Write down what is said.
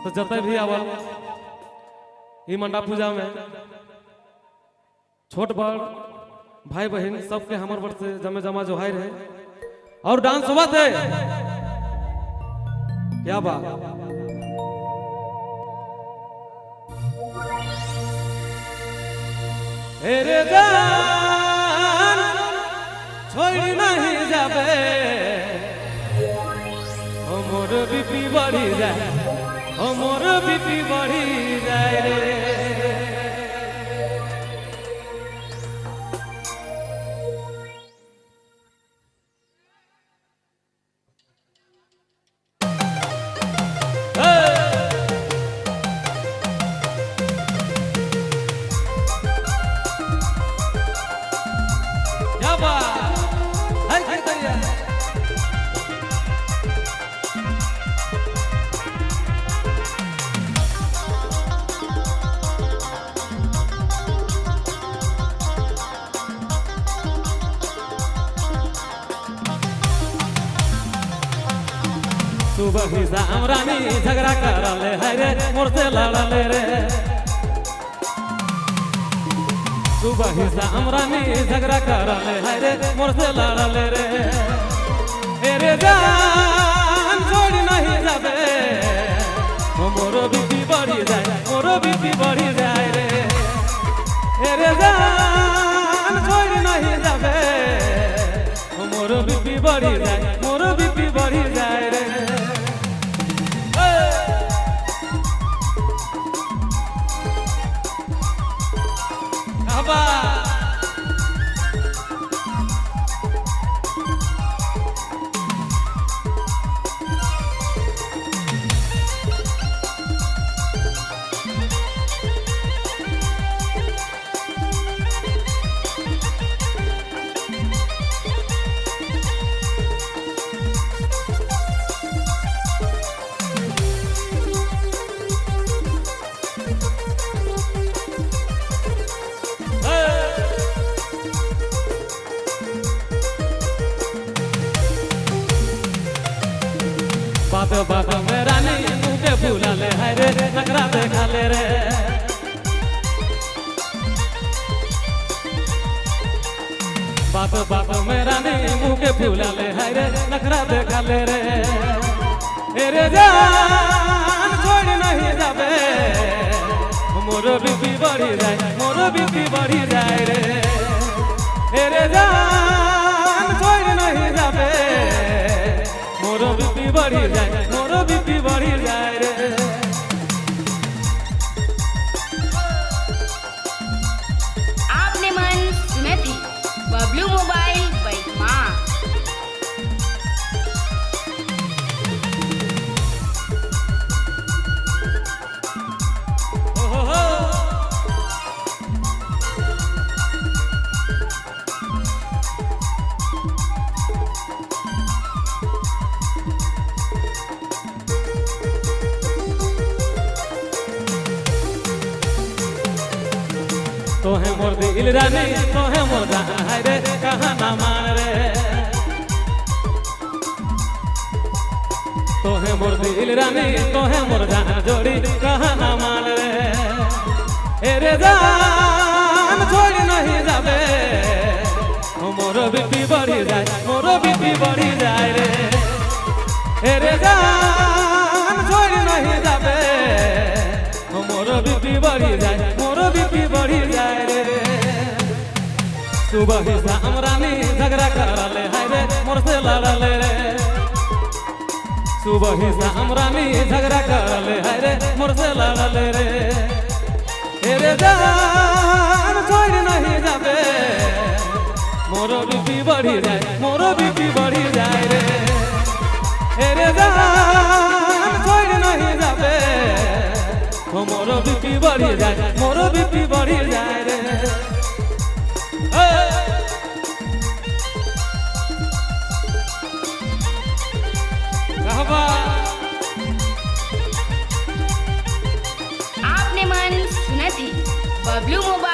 तो जतय भी आवल ई मंडा पूजा में छोट बड़ भाई बहन सबके हमर बर से जमे जमा जोहार है और डांस हुआ थे। क्या बात। रे जान छोड़ नहीं जाबे, मोर बीपी बढ़ी जाए, मोर बीपी बढ़ी जाए रे। क्या बात है कीर्तनिया। सुबह ही शाम रानी झगड़ा करले है रे, मोर से लड़ले रे। सुबह ही शाम रानी झगड़ा करले है रे, मोर से लड़ले रे। रे जान छोड़ नहीं जाबे, मोर बीपी बढ़ी जाए, मोर बीपी बढ़ी जाए रे। रे जान छोड़ नहीं जाबे, मोर बीपी बढ़ी जाए, मोर बीपी बढ़ी जाए रे। बात बात में रानी मुझे भूला ले है रे, नखरा देखा ले रे। बात बात में रानी मुझे भूला ले है रे, नखरा देखा ले रे। रे जान छोड़ नहीं जाबे, मोर बीपी बढ़ी जाए, मोर बीपी बढ़ी जाए रे। रे जान छोड़ नहीं जाबे, मोर बीपी बढ़ी जाए, मोर बीपी बढ़ी जाए रे। आपने मन सुने थी बबलू मोबाइल बैठमा। ओ हो हो। तोहे मोर दिल रानी, तोहे मोर जान है रे, कहाँ ना मान रे। तोहे मोर दिल रानी, तोहे मोर जान जोड़ी, कहाँ ना मान रे। रे जान छोड़ नहीं जाबे, मोर बीपी बढ़ी जाए, मोर बीपी बढ़ी जाए रे। रे जान छोड़ नहीं जाबे, मोर बीपी बढ़ी जाए, मोर बीपी बढ़ी जाए रे। सुबह ही शाम रानी झगड़ा करले है रे, मोर से लड़ले रे। सुबह ही शाम रानी झगड़ा करले है रे, मोर से लड़ले रे। रे जान छोड़ नहीं जाबे, मोर बीपी बढ़ी जाए, मोर बीपी बढ़ी जाए रे। रे जान छोड़ नहीं जाबे, मोर बीपी बढ़ी जाए, मोर बीपी बढ़ी जाए रे। आपने मन सुना थी बबलू मोबाइल।